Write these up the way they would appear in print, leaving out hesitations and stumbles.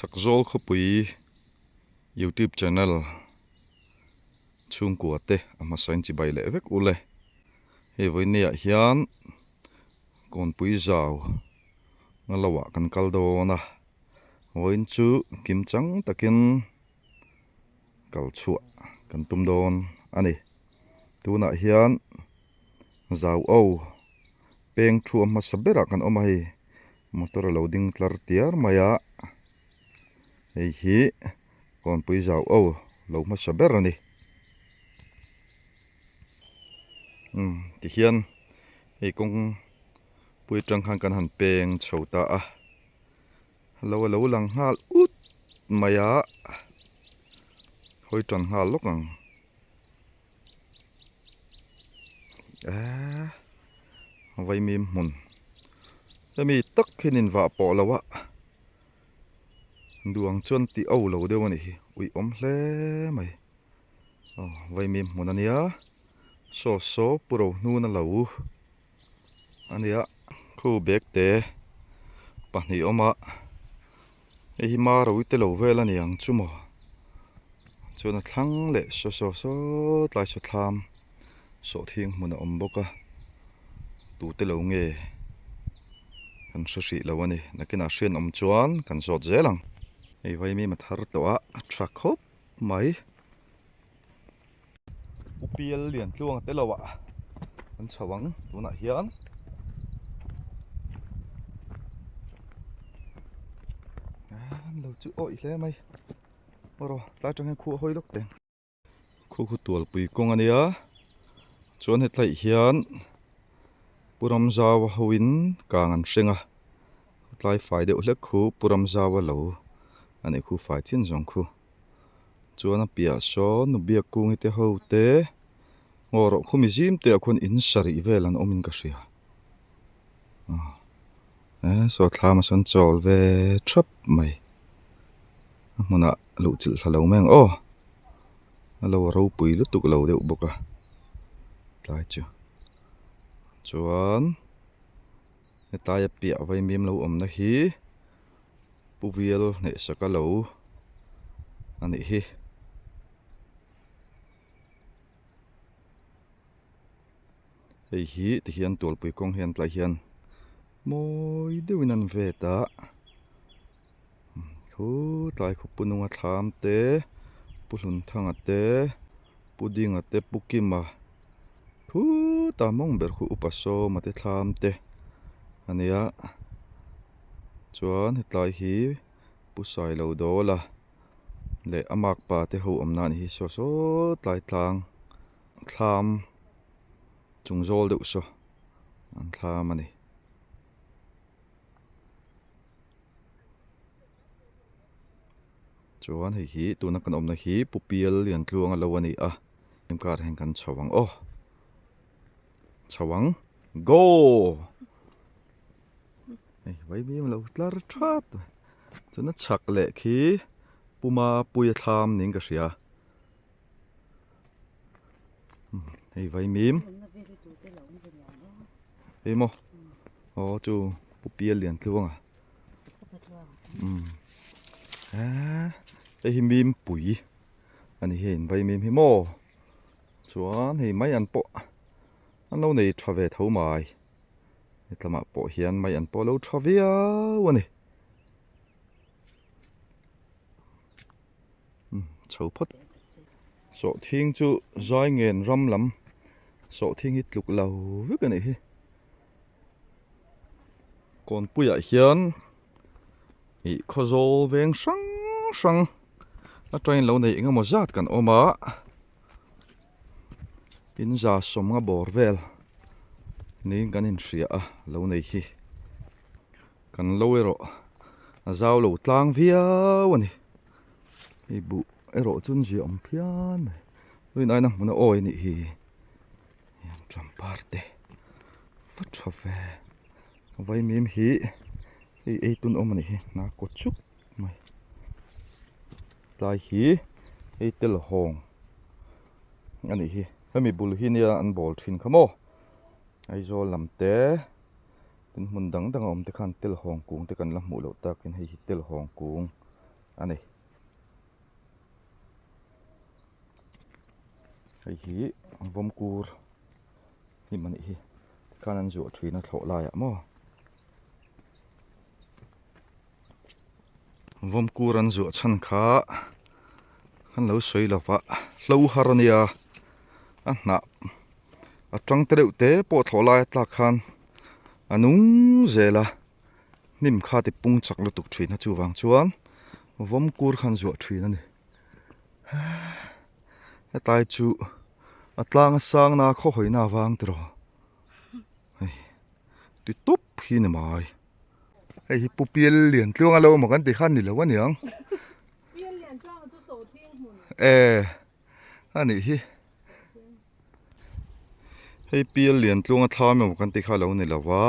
Chhakzawl khawpui youtube channel chhungkua te a hmasa in chibai leh vek ule. Hei vawinia hian kawnpui zau na lo ah kan kal dawn a, vawiin chu kim chang takin kal chhuah kan tum dawn a ni. Tunah hian zau o peng thu a hmasa berah kan awm a hei motor a lo ding tlar tiar mai a hei hi kawnpui zau o lo hmasa ber a ni umm tihian hei kawng pui atang khan kan han peng chho ta a lo a lo lang nghal ut mai a hawi tan nghal lawk ang. Eee vaimim hmun hemi tak hian in vah pawh lo a duang chuan tih au lo deuh a nih hi uih awm hle mai aw vaimim hmun a nia saw saw pu ro hnun a lo a nia khu bag te pahnih a awm a hei hi marawi te lo vel a ni ang chu maw chuan a thlang leh saw saw saw tlai saw thlam sawhthing hmun a awm bawk a tute lo nge kan hre hrih lo a ni nakinah hriat awm chuan kan zawt zel ang hei vaimim a thar tawh a a tha khawp mai. Upial lian tluang te lo ah an chho ang tunah hian an lo chu awih hle mai erawh tlai atang hian khu a hawi lawk teng khu khu tualpui kawng a nia chuan hetlaiah hian Pu Ramzau hoin kang an hreng a tlai fai deuh hlek khu Pu Ramzau a lo a nih khu fai chin zawng khu. Chuan a piah sawn nu biak kungi te ho te ngaw rawh khumi zim te ah khuan in sarih vel an awm in ka hria eh saw thlam a sawn chawl ve thap mai a hmunah luh chilh thla lo mai ang aw a lo ropui lutuk lo deuh bawk a tlai chu chuan hetlai a piah vaimim lo awmna hi. Pu Vial hnehsak a lo a nih hi. Hei hi tihian tualpui kawng hian tlai hian mawi deuhin an vet a khu tlai khaw pu nunga thlam te pu Hlunthanga te pu Dinga te pu Kima Khutah mawng ber khu upa sawma te thlam te a nia chuan hetlai hi pu sailo dawla leh a makpa te ho awm nan hi saw saw tlai tlang thlam chung zawl deuh saw an thlam a ni. Chuan hei hi tuna kan awmna hi Pu Pial Liantluanga lo a ni a, kar hian kan chho ang aw, chho ang go! Hei vaimim a lo tlar that mai, chuan a chhak leh khi Pu Mapuia thlam niin ka hria, hei vaimim hei maw aw chu Pu Pial Liantluanga. Hei hi mim pui a ni hei vai mim hi maw chuan hei mai an pawh an lo nei tha ve tho mai hetlamah pawh hian mai an pawh a lo tha viau a ni chho phawt sawhthing chu zai ngen ram lam sawhthing hi tluk lo vek a nih hi. Kawnpuiah hian ih khawzawl veng hrang hrang atangin lo nei engemaw zat kan awm a in za sawmnga bawr vel niin kan inhria a lo nei hi kan lo erawh a zau lo tlang viau a ni hei buh erawh chu an ziah awm phian mai rin aina hmun a awi a nih hi. Champar te va tha ve vaimim hi hei ei tun awm a nih hi hna kaw chuk mai tlai hi hei tel hawng a nih hi hemi bul hi nia an bawl thin kha maw Aizawl lam te tin hmun dang dang a awm te khan tel hawng kung te kan la hmuh loh takin hei hi tel hawng kung. a ni. Hei hi vawmkur hnim a nih hi tikhan an zuah thin a thlawh laiah maw. Vawmkur an zuah chhan kha kan lo sawi lo va hlo har a nia a hnah a tang te deuh te pawh thlawh lai a tlak khan a nung zel a hnim kha ti pung chak lutuk thin a chuvang chuan vawmkur khan zuah thin a ni hetlai chu a tlang a sang na khaw hawi na avang tiraw hei ti tawp hi ni mai. Hei hi pu pial lian tluang a lo emaw kan tih khan ni lo a niang. Pial lian tluang chu sawh thing hmun. E a nih hi. Hei pial lian tluang a thlam emaw kan tih kha lo ni lo a.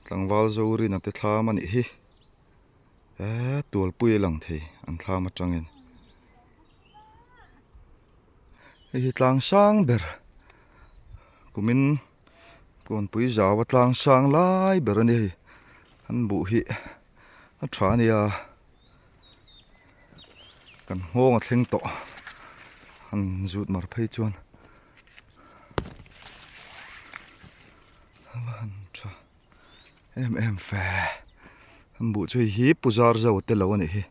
Tlangval Zorina te thlam a nih hi. E tualpui a lang thei an thlam atangin. Hei hi tlang sang ber kumin Kawnpui zau a tlang sang lai ber a ni hei an buh hi a tha a nia kan nghawng a thleng tawh han zut mar phei chuan a va han tha em em fe an buh chu hei hi pu zar zo te lo a nih hi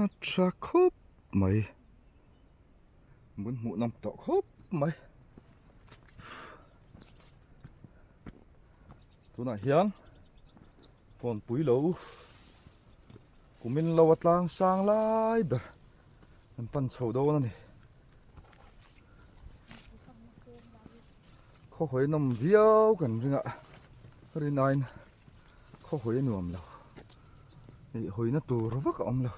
a tha khawp mai. Mun hmuh nawm tawh khawp mai. Tunah hian kawnpui lo kumin lo a tlang sang lai ber an pan chho dawn a ni. Khawhawi nawm viau kan ring a, rinain khawhawi a nuam lo. Ih hawina tur vak a awm lo,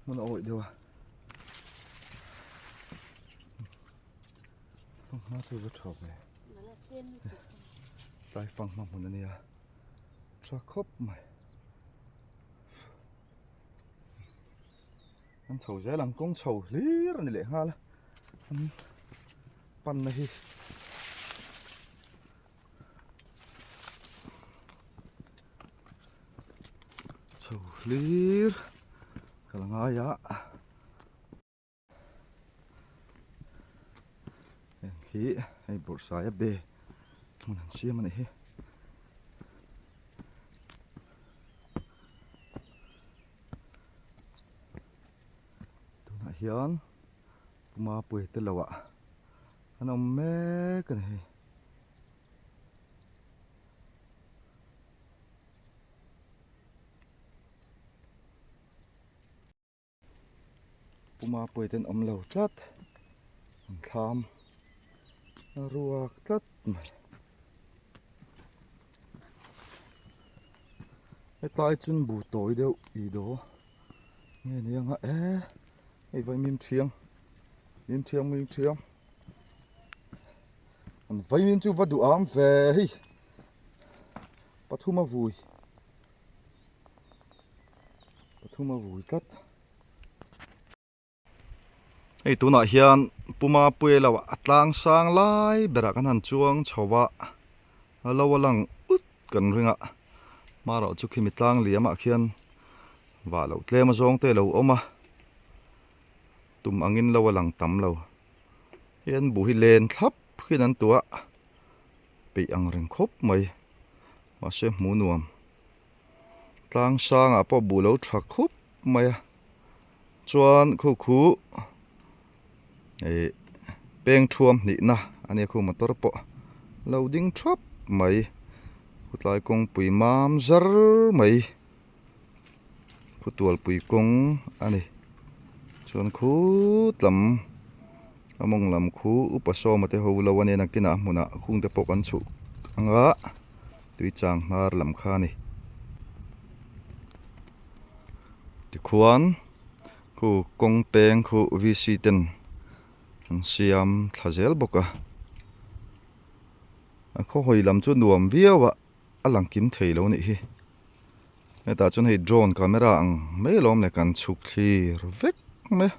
hmun a awih deuh a. Fanghma chu va tha ve. Tlai fanghma hmun a nia. Tha khawp mai. An chho zel ang kawng chho hlir a ni leh nghal a. An panna hi. Chho hlir ka la ngai a heng hi hei bawrhsai a be hmun an siam a nih hi tunah hian puma pui te lo ah an awm mek a ni hei. Puma pawiten awm lo tlat an thlam a ruak tlat mai hetlai chun bu tawi deuh i daw nge ni anga e hei vaimim thiang mim thiang mim thiang. An vaimim chu va duh am ve hei pathum a vui pathum a vui tlat hei tunah hian puma puia lo a tlang sang lai berah kan han chuang chho a a lo a lang ut kan ring a hmarawh chu khimi tlang liamah khian vah loh tlem a zawng te a lo awm a tum angin lo a lang tam lo. Hian buh hi len thlap hian an tuah peih ang reng khawp mai mahse hmuh nuam tlang sangah pawh buh lo tha khawp mai a chuan khu khu ih peng thuam hnihna a nia khu motor pawh lo ding thap mai khutlai kawngpui mam zar mai. Khutualpui kawng a ni. Chuan khut lam a mawng lam khu upa sawma te ho lo a nia nakinah a hmunah khung te pawh kan chhuh ang a tui chang hnar lam kha a ni. Tikhuan khu kawng peng khu VC ten an siam thla zel bawk a. A khawhawi lam chu nuam viau a a lang kim thei lo a nih hi. Hetah chuan hei drone camera ang mai alawm le kan chhuk thlir vek mai a.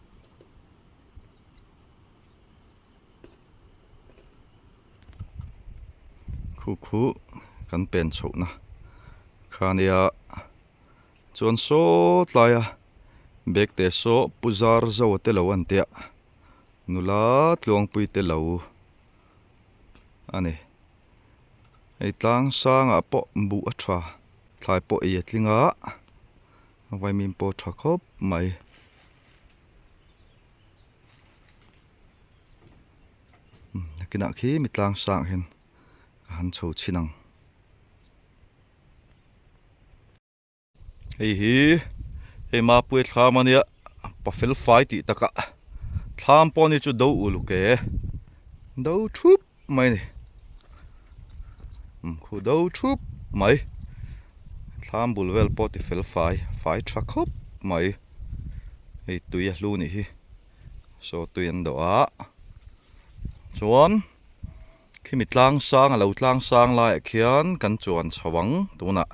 Khu khu kan pen chhohna kha nia. Chuan saw tlaia bag te saw pu zar zo te lo an tia nula tluangpui te lo a ni. Hei tlang sangah pawh buh a tha thlai pawh ei a tling a vaimim pawh a tha khawp mai. Nakinah khi mi tlang sangah hian ka han chho chhin ang. Hei hi hei Mapuia thlam ania pa fel fai tih takah thlam pawh ni chu do uluk e do thup mai a ni khu do thup mai thlam bul vel pawh ti fel fai fai tha khawp mai hei tui a hlu nih hi saw tui an dawh a chuan. Khimi tlang sang a lo tlang sang laiah khian kan chuan chho ang tunah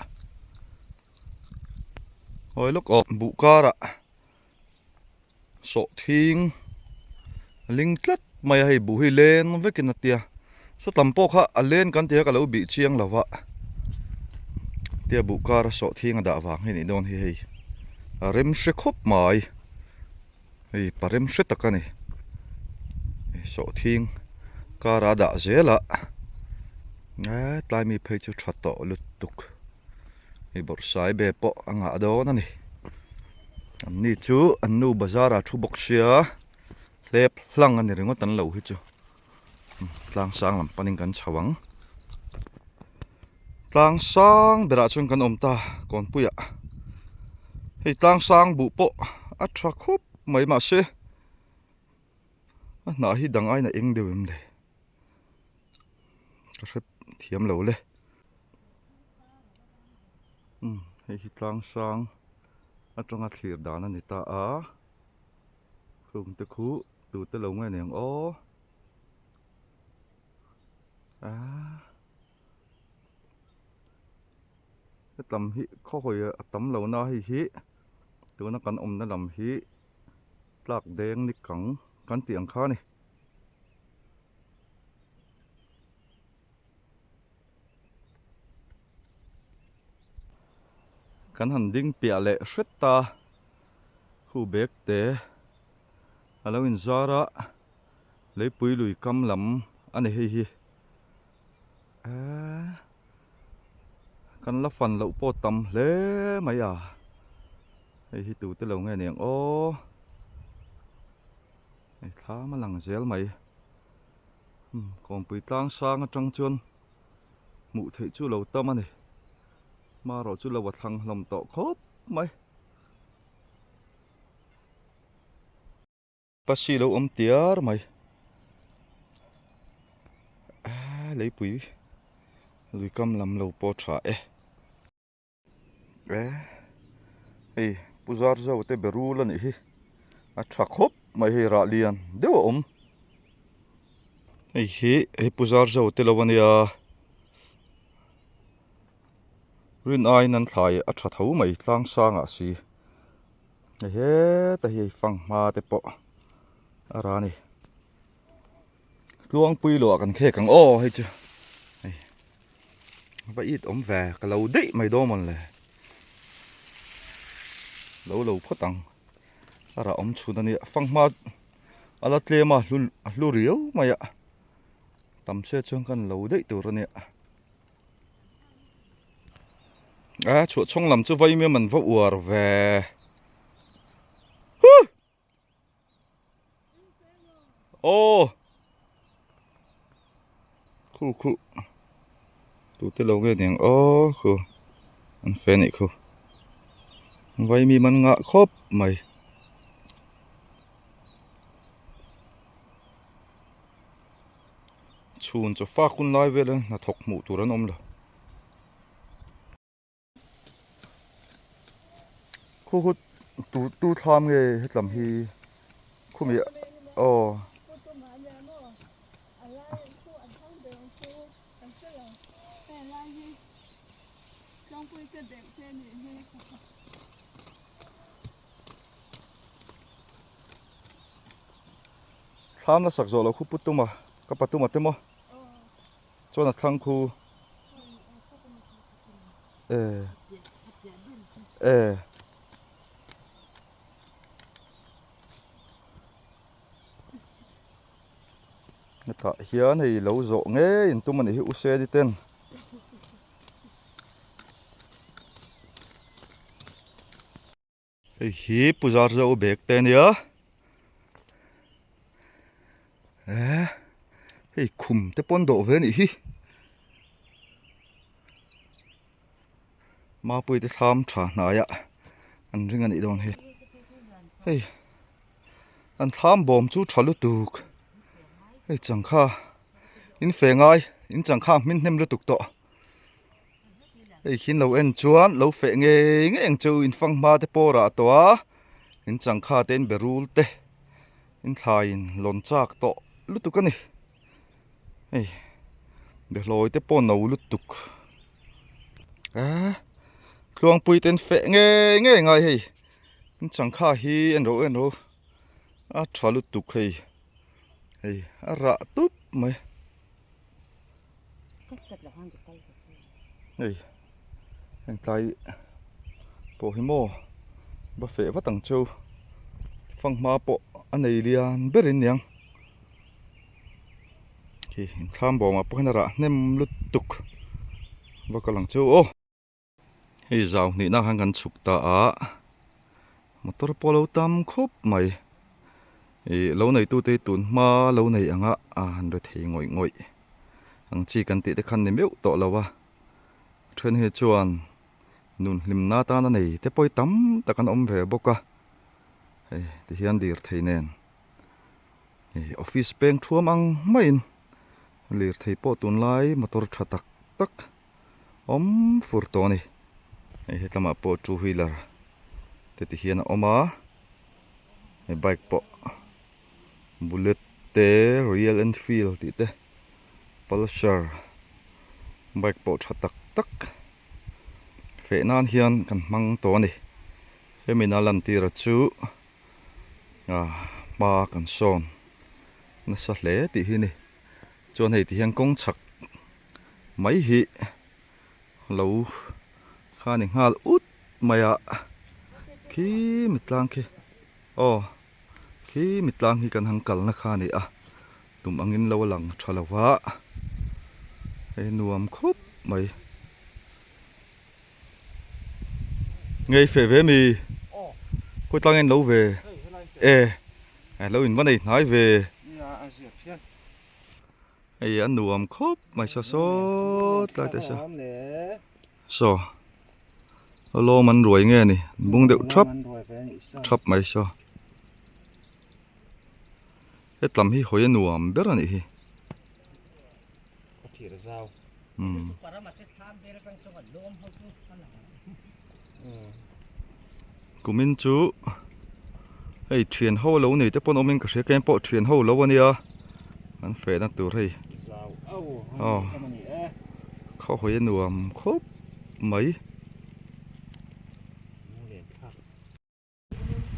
hawi lawk aw buh karah sawhthing a ling tlat mai a hei buh hi len vekin a tia sawtlam pawh kha a len kan tih a ka lo bih chiang lo va tia buh kara sawhthing a dah vang hi a nih dawn hi hei a rem hre khawp mai. Hei pa rem hre tak a ni. Hei sawhthing kar a dah zel a, tlai mi phei chu tha tawh lutuk. Hei bawrhsai be pawh a ngah dawn a ni. An ni chu an nu bazar ah thu bawk sia, hlep hlang a ni ringawt an lo hi chu. Tlang sang lam panin kan chho ang. Tlang sang berah chuan kan awm ta kawnpuiah. Hei tlang sang buh pawh a tha khawp mai mahse a hnah hi dang aiin a eng deuh em le ka hre thiam lo le. Umm hei hi tlang sang atanga thlir dan a ni ta a. Khung te khu tute lo nge niang aw ah hetam hi khawhawi a tam lo na hei hi tuna kan awmna lam hi tlak deng ni kang kan tih ang kha a ni. Kan han ding piah leh hret ta. Khu bag te a lo inzar a, leipui lui kam lam a ni hei hi. Eee kan la fan loh pawh tam hle mai a, hei hi tute lo nge niang aw. Hei thlam a lang zel mai. Kawngpui tlang sang atang chuan hmuh theih chu lo tam a ni. Hmarawh chu lo a thlang hlawm tawh khawp mai. Pasi lo awm tiar mai ah leipui lui kam lam lo pawh tha e eh hei pu zar zo te berul a nih hi a tha khawp mai hei rah lian deuh a awm hei hi hei pu zar zo te lo a nia. Rin aiin an thlai a tha tho mai tlang sangah si hei heta hi hei fanghma te pawh a ra a ni tluangpui luah kan khek ang aw hei chu hei va it awm ve ka lo daih mai dawn mawn le lo lo phawt ang a rah awm chhun a nia fanghma a la tlem a a hlu riau mai a tam se chuan kan lo daih tur a nia. A chhuah chhawng lam chu vaimiam an va uar ve. Huh! Aw! Khu khu. Tute lo nge niang aw khu. An fe nih khu. Vaimiam an ngah khawp mai. Chhun chaw fak hun lai vel a hnathawk hmuh tur an awm lo. Khu khu tu tu thlam nge hetlam hi khumi aw. Thlam la sak zawh loh khu pu tuma ka pa tuma te maw chuan a thlang khu e e. Hetah hian hei lo zawh ngei in tum a nih hi U Seni ten. Hei hi Pu Zarzo bag te a nia. Eh hei khum te pawn dawh ve a nih hi. Mapuii te thlam tha hnaiah an ring a nih dawn hi. Hei an thlam bawm chu tha lutuk hei changkha in fe ngai in changkha hmin hnem lutuk tawh. Hei khi lo en chuan lo feh ngei ngei ang chu in fang hma te pawh rah tawh a in changkha te in berul te in thlai in lawn chak tawh lutuk a ni hei behlawi te pawh no lutuk ah tluangpui te in feh ngei ngei ngai hei in changkha hi en rawh en rawh a tha lutuk hei hei a rah tup mai. Hei heng tlai pawh hi maw va feh vat ang chu fanghma pawh a nei lian ber in niang khi inthlam bawmah pawh hian a rah hnem lutuk va kal ang chu aw. Hei zau hnihna khan kan chhuk ta a, motor pawh a lo tam khawp mai. Ih lo neitute hi tun hma lo nei anga a han ri thei ngawih ngawih ang chi kan tih te khan ni meuh tawh lo a. Then hi chuan nun hlimna atana nei te pawh hi tam tak an awm ve bawk a, hei tihian lirthei nen ih office peng thuam ang maiin lirthei pawh tunlai motor tha tak tak. Awm fur tawh a ni. Hei hetlamah pawh two wheeler te ti hian a awm a, he bike pawh bullet te royal enfield tih te pulsar bike pawh tha tak tak feh nan hian kan hmang tawh a ni. Hemi na lantir a chu ah hma kan sawn nasa hle tih hi a ni. Chuan hei ti hian kawng chhak mai hi lo kha ni nghal ut mai a khi mitlang khi aw khi mitlang hi kan han kalna kha a ni a tum angin lo a lang tha lo va hei nuam khawp mai ngei feh ve mi khawi tlang en lo ve e lo in va nei hnai ve. Hei a nuam khawp mai sa sawt lai te saw saw lawm an ruai nge ni bung deuh thap thap mai saw hetlam hi hawi a nuam ber a nih hi umm kumin chu hei thian ho lo nei te pawn awmin ka hria keng pawh thian ho lo ania an fehna tur hei aw khaw hawi a nuam khawp mai.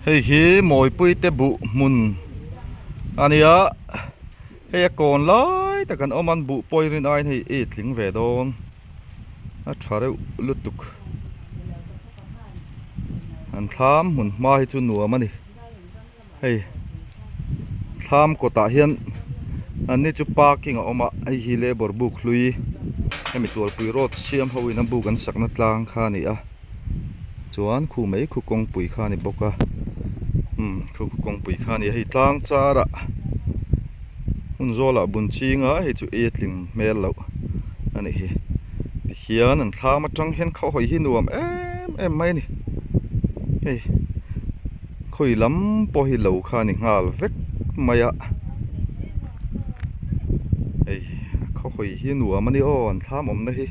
Hei hi Mawipui te buh hmun a nia hei a kawn lai tak an awm a an buh pawh hi rin aiin hei i tling ve dawn a tha reuh lutuk an thlam hmun hma hi chu nuam a ni hei thlam kawtah hian an ni chu parking a awm a hei hi labour buk hlui hemi tualpui road siam ho in a buk an sakna tlang kha a ni a. Chuan khu mai khu kawngpui kha a ni bawk a umm khu kawngpui kha a ni a hei tlang char ah hmun zawl ah bun ching a hei chu ei a tling hmel loh a nih hi tihian an thlam atang hian khaw hawi hi nuam em em mai a ni hei khawi lam pawh hi lo kha a ni nghal vek mai a hei khaw hawi hi nuam a ni aw an thlam awmna hi.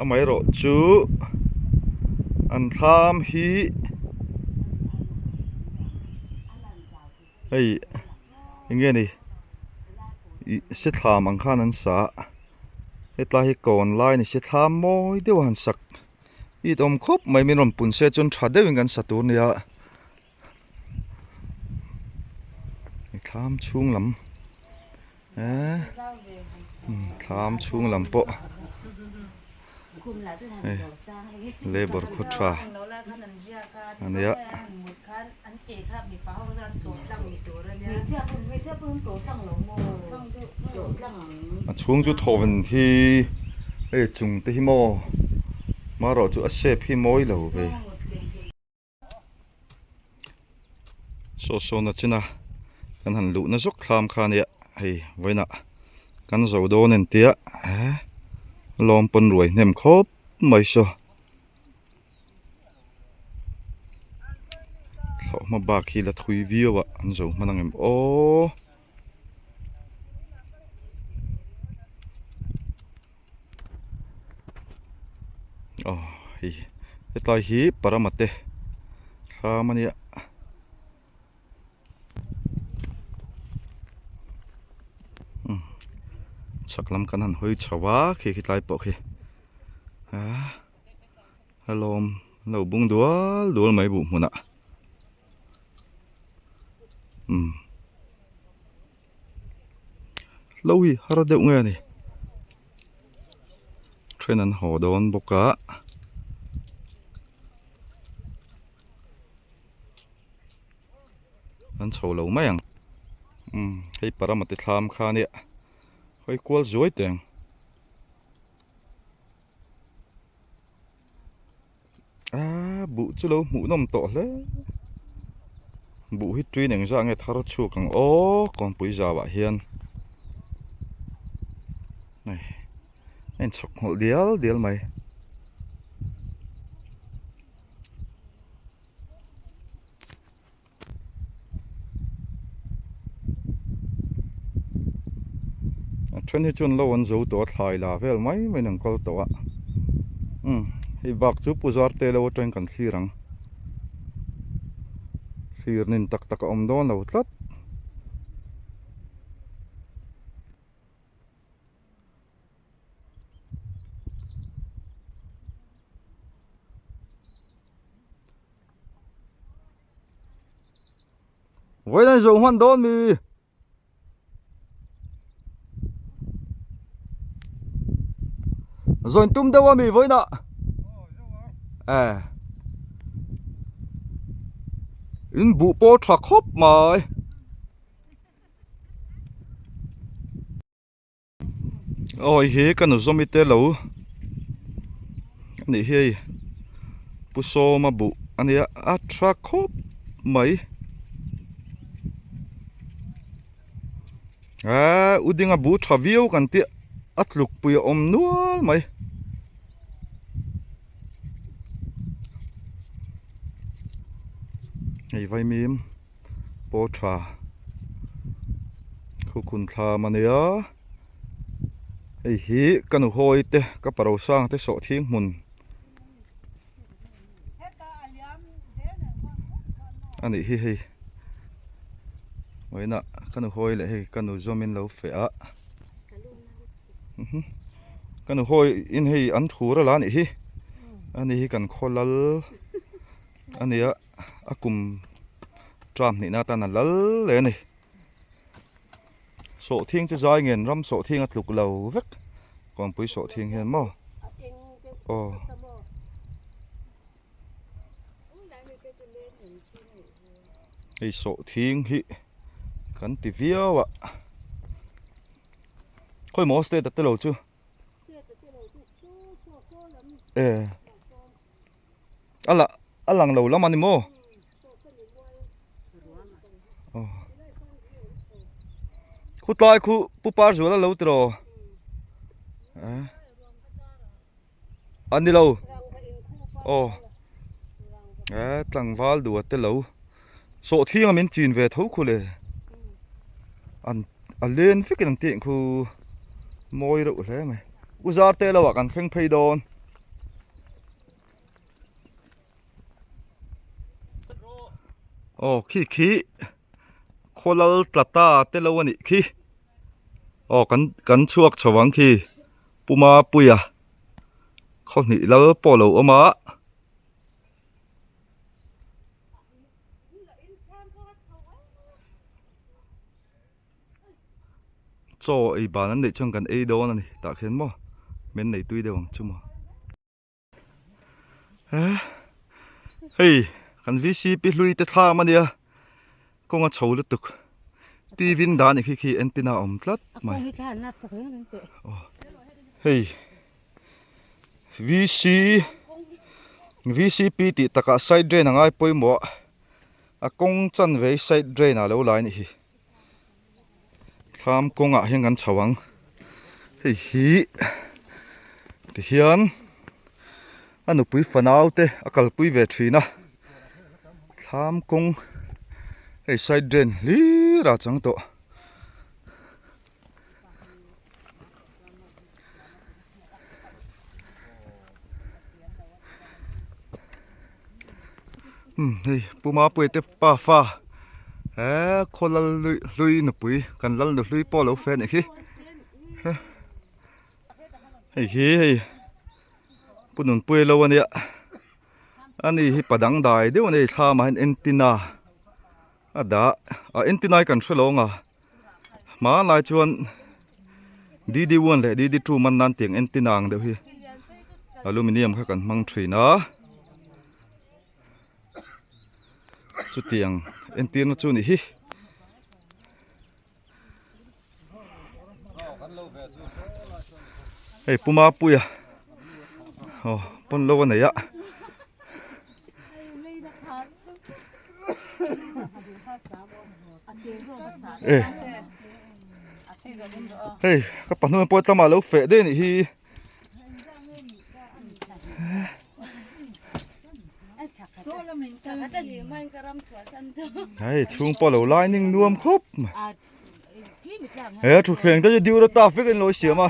Amaherawh chu an thlam hi hei eng nge ni ih se thlam ang khan an sa a hetlai hi kawn lai a ni se thlam mawi deuh a han sak it awm khawp mai min rawn pun se chuan tha deuhin kan sa tur a nia. Thlam chhung lam eee thlam chhung lam pawh. Labour khaw tha a nia. A chhung chu thawven hi hei chung te hi maw marawh chu a shape hi mawi lo ve. Saw sawn a chin a kan han luh na zawk thlam kha ania hei vawiinah kan zo dawn en tia lawm pawn ruai hnem khawp mai saw thlawhhma bak hi la thui viau a an zo hman ang em aw. Aw hei hetlai hi Paramate thlam a nia. Umm chhak lam kan han hawi chho a khi khi tlai pawh khi ah a lawm an lo bung dual dual mai buh hmunah umm. Lo hi har deuh nge a ni then an haw dawn bawk a an chho lo mai ang umm hei paramate thlam kha ania hawi kual zuai teh ang. Aaa buh chu lo hmuh nawm tawh hle buh hi tui eng zah nge thar chhuak ang aw kawnpui zau ah hian hei a inchhawk nghawlh dial dial mai. A then hi chuan lo an zo tawh a thlai la vel mai mai in an kal tawh a umm hei bak chu pu zar te lo atangin kan thlir ang thlir nin tak tak a awm dawn lo tlat. Vawiin an zo hman dawn mi. Zawn tum deuh a mi vawiin ah. Eh. In buh pawh tha khawp mai. Awi hi ka nu zawmi te lo anih hi hei pu sawma buh a nia a tha khawp mai eee u dinga buh tha viau kan tih a tluk pui a awm nual mai. Hei vaimim. Paw tha khukun thlam a nia hei hi ka nu hawi te ka paro sang te sawh thing hmun a nih hi hei vawiinah ka nu hawi leh hei ka nu zawmin lo feh a ka nu hawi in hei an thur a la a nih hi a ni hi kan khaw lal a nia. A kum tram hnihna atan a lal leh a ni. Sawhthing chu zai ngen ram sawhthing a tluk lo vek kawnpui sawhthing hian maw aw. Hei sawhthing hi kan ti viau a khawi maw state a te lo chu e. A lah a lang lo lam a ni maw? Aw Khutlai khu Pu Parzuala lo ti rawh eh a ni lo aw eh tlangval duh a te lo sawhthing a min chin ve tho khu le an a len vek in an tih khu mawi reuh hle mai U Zarte lo ah kan thleng phei dawn. Aw khi khi khawlal tla ta te lo a nih khi aw kan kan chhuak chho ang khi Puma Puia khaw hnih lal pawh a lo awm a. Chaw ei ban an neih chuan kan ei dawn a ni tah khian maw min nei tui deuh ang chu maw. Hei kan vcp hlui te thlam a nia kawng a chho lutuk TV in dah a nih khi khi antenna a awm tlat mai hei vc vcp tih takah side drain a ngai pawimawh a kawng chanve hi side drain ah a lo lai a nih hi. Thlam kawngah hian kan chho ang hei hi tihian a nupui fanau te a kalpui ve thin a thlam kawng hei side drain hlir a chang tawh. Umm hei Pu Mapuia te pafa he khaw lal hlui hlui nupui kan lal nu hlui pawh a lo fe a nih khi hei hi hei Pu Nunpuia lo a nia ani hi pa dangdai deuh a ni thlam ah hian entina a dah a entina hi kan hre lo ang a hmanlai chuan dd one leh dd two man nan tiang entina ang deuh hi aluminium kha kan hmang thin a chutiang entirna chu a nih hi. Hei Pu Mapuia aw pawn lo a nei a. E hei ka pahnih pawh tlama lo feh daih a nih hi. Hei chhung pawh lo lai ning nuam khawp mai he thutthleng te chu diu ta vek in lo siam a.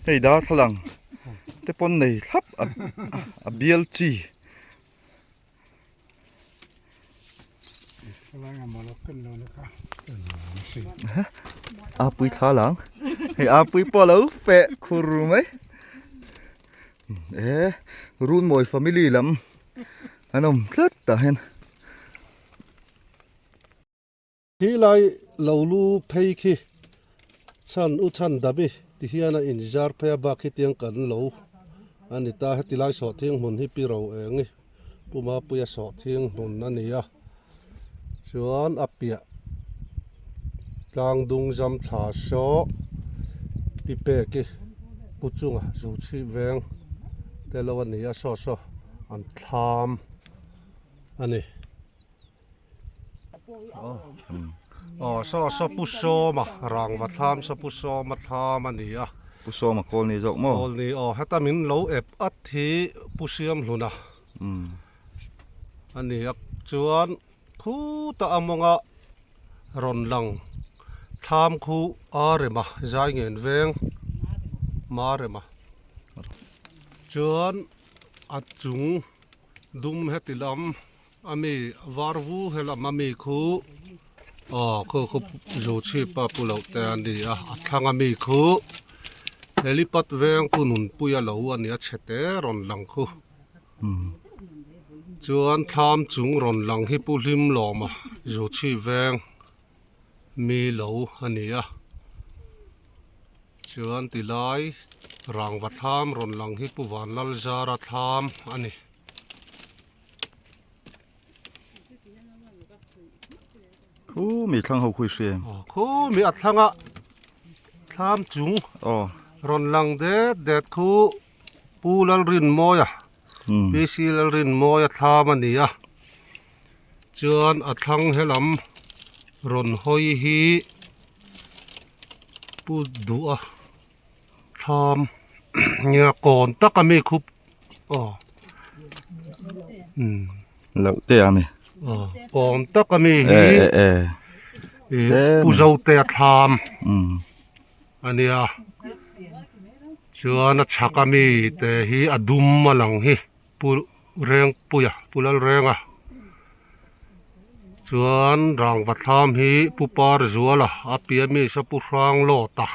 Hei darthlalang te pawn nei thlap a bial chi. A pui thla lang hei a pui pawh lo feh khur mai e Runmawi family lam an awm tlat tah hian. Khi lai lo lu phei khi chhan u chhan dami ti hian a inzar phei a bak hi tiang kan lo a ni ta heti lai sawhthing hmun hi pi ro eng i Pu Mapuia sawhthing hmun a ni a chuan a piah tlang dung zam thla saw pi pek i pu chunga zu chhip veng te lo a ni a saw saw an thlam a ni. Aw saw saw pu sawma rangva thlam saw pu sawma thlam a ni a. Pu sawma kawl ni zawk maw? Kawl ni aw heta min lo ep at hi pu siamhluna a ni a chuan khuta a mawnga rawn lang thlam khu a rema zai ngen veng ma rema chuan a chung dum heti lam. A mi var vu he lam a mi khu aw khu khu zu chhip a pu loh te a ni a a thlang a mi khu helipad veng pu nunpui a lo a ni a chhe te rawn lang khu chuan thlam chung rawn lang hi pu hlim lawm a zu chhip veng mi lo a ni a chuan tilai rangva thlam rawn lang hi pu vanlalzara thlam a ni. Khu mi thlang ho khui hria em? Aw khu mi a thlanga thlam chung aw rawn lang det det khu Pu Lalrinmawia PC Lalrinmawia thlam a ni a chuan a thlang helam rawn hawi hi Pu Duha thlam nia kawn tak a mi khup aw umm loh te a mi aw kawn tak a mi hi e e e pu zo te a thlam umm a nia chuan a chhak a mi te hi a dum a lang hi pu Rengpuia pu Lalrenga chuan rangva thlam hi pu Parzuala a piah a mi saw pu Hranglawta.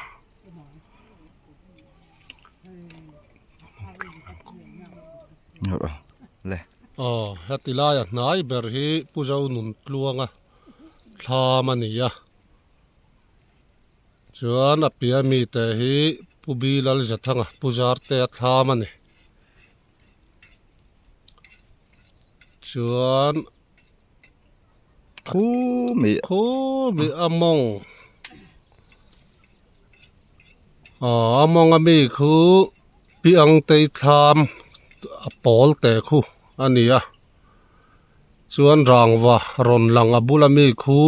Aw heti laia hnai ber hi Pu Zonun Tluanga thlam a ni a. Chuan a piah mite hi Pu Bilalzathanga Pu Zartea thlam a ni. Chuan Khu mi khu mi a mawng aw a mawng a mi khu pi ang tei thlam a pawl teh khu a ni a chuan rangva rawn lang a bula mi khu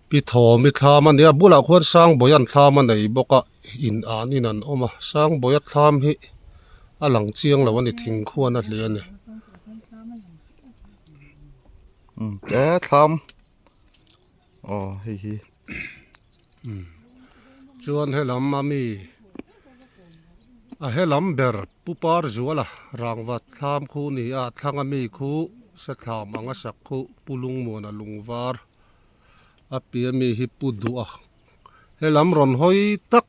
pi thawmi thlam a ni a bulah khuan sangbawian thlam a nei bawk a in an in an awm a sangbawia thlam hi a lang chiang lo a ni thingkhuan a hliah a ni. E thlam aw hei hi chuan helam a mi a helam ber pu par zuala rangva thlam khu ni a thlang a mi khu sathlam anga sak khu pu lungmuana lung var a piah a mi hi pu duh a helam rawn hawi tak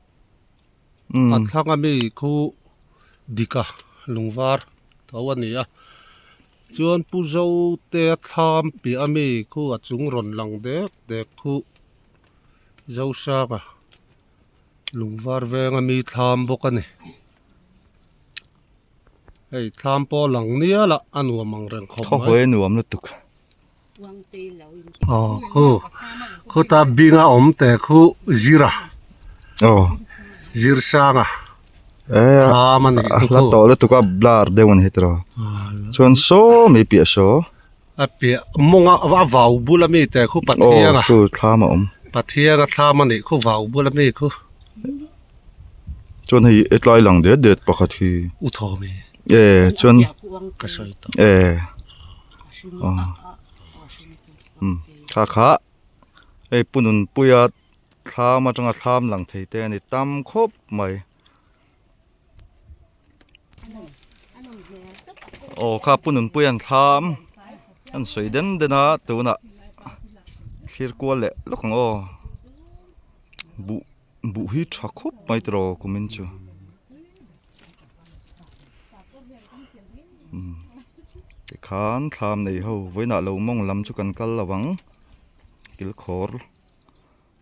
A thlang a mi khu dik a lung var tho a ni a chuan pu zo te a thlam piah a mi khu a chung rawn lang dek dek khu zosanga lung var veng a mi thlam bawk a ni hei thlam pawh a lang nial a a nuam ang reng khawp mai. Khawhawi a nuam lutuk. Aw khu khuta binga awm teh khu zira aw zir sanga thlam a nih a hla tawh lutuk a blur deuh a ni heti rawh chuan saw mai piah saw a piah mawnga a vau bula mi teh khu pathianga aw khu thlam a awm pathianga thlam a nih khu vau bula mi khu chuan hei hetlai lang det det pakhat hi u thawmi e chuan ka sawi tawh e Kha kha hei pu nunpuia thlam atanga thlam lang thei te a ni tam khawp mai aw kha pu nunpuia'n thlam an sawi den den a tunah thlir kual leh lawk ang aw buh buh hi tha khawp mai tiraw kumin chu. Tikhan thlam nei ho vawiinah lo mawng lam chu kan kal lo ang kilkhawr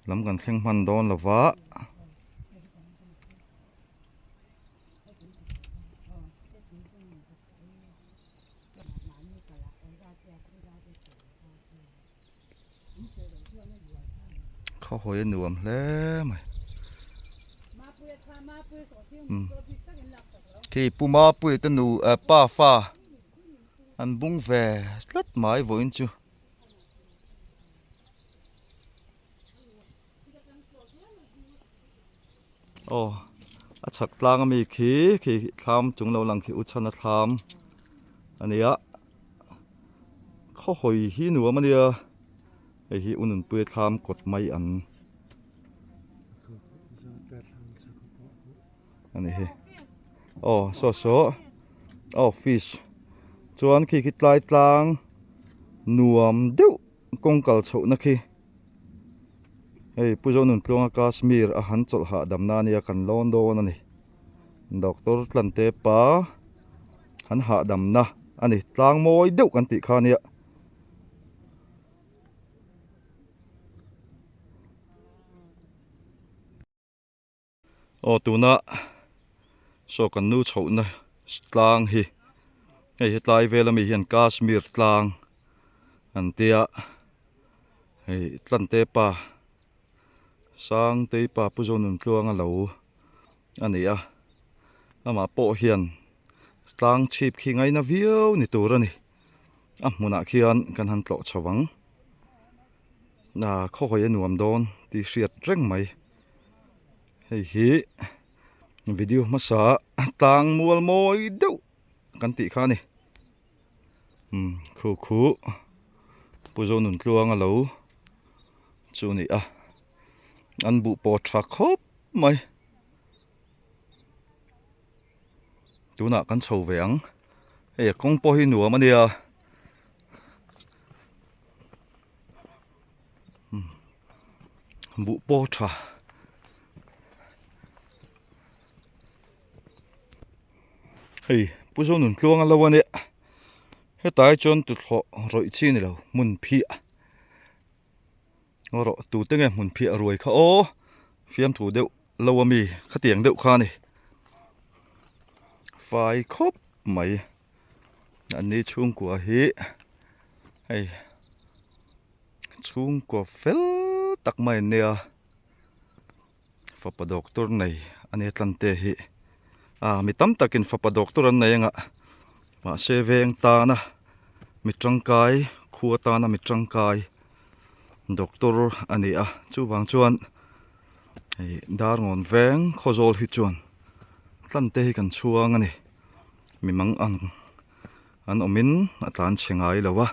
lam kan thleng hman dawn lo va. Khawhawi a nuam hle mai umm khi pu Mapuia te nu eh pa fa an bung ve tlat mai vawiin chu. Aw a chhak tlang ami khi khi thlam chung lo lang khi u chhana thlam a nia khawhawi hi nuam a nia hei hi u nunpuia thlam kawt mai an a ni hi aw saw saw a office chuan khi khi tlai tlang nuam deuh kawng kal chhohna khi hei Pu Zonun Tluanga Kashmir a han chawlh hahdam na ania kan lawn dawn a ni doctor Tlante pa han hahdam na a ni tlang mawi deuh kan tih kha ania. Aw tuna saw kan nu chhohna tlang hi hei hetlai vel ami hian Kashmir tlang an tia hei Tlante pa Sangtei pa Pu Zonun Tluanga lo a ni a amah pawh hian tlang chhip khi ngaina viau ni tur a ni a hmunah khian kan han tlawh chho ang khawhawi a nuam dawn tih hriat reng mai. Hei hi video hmasa tlang mual mawi deuh kan tih kha a ni umm khu khu Pu Zonuntluanga lo chu a ni a an buh pawh tha khawp mai tunah kan chho ve ang hei a kawng pawh hi nuam a nia. Buh pawh tha hei Pu Zonun Tluanga lo a nia hetlai chuan tuthlawh rawih chi a ni lo hmun phiah ngaw rawh tute nge hmun phiah ruai kha aw. Fiamthu deuh lo a mi khatiang deuh kha a ni. Fai khawp mai. An ni chhungkua hi hei chhungkua fel tak mai an nia. Fapa doctor nei a nia tlante hi ah mi tam takin fapa doctor an nei anga mahse veng tana mi tangkai khua tana mi tangkai doctor a ni a chuvang chuan hei darngawn veng khawzawl hi chuan tlante hi kan chhuang a ni mi mang ang an awmin a tlan chhe ngai lo a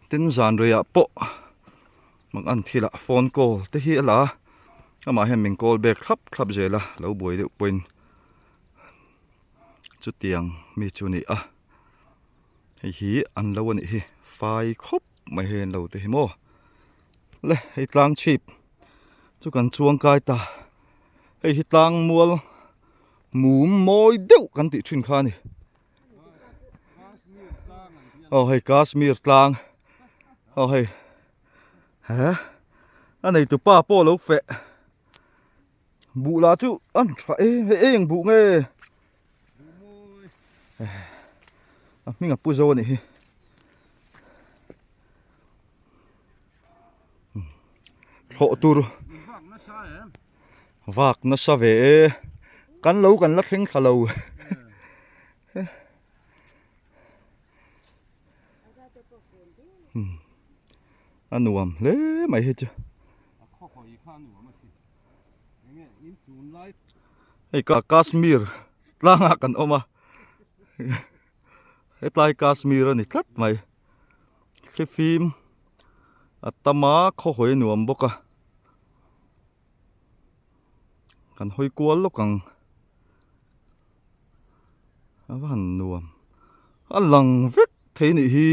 tin zan reiah pawh. Mang an thilah phone call te hi a la a, amah hian min call back thlap thlap zel a, lo buai deuh pawhin chutiang mi chu a ni a, hei hi an lo a nih hi fai khawp mai hei an lo te hi maw le hei tlang chhip chu kan chuang kai ta hei hi tlang mual mum mawi deuh kan tih thin kha a ni aw hei Kashmir tlang aw hei. He a neitu pa pawh lo feh buh lah chu an tha e hei eng buh nge a hming a pu zo a nih hi thlawh tur vak nasa ve e kan lo kan la thleng thla lo. A nuam hle mai hei chu. Hei ka Kashmir tlangah kan awm a hetlai Kashmir a ni tlat mai thlifim a tam a khaw hawi a nuam bawk a kan hawi kual lawk ang. A va han nuam a lang vek thei nih hi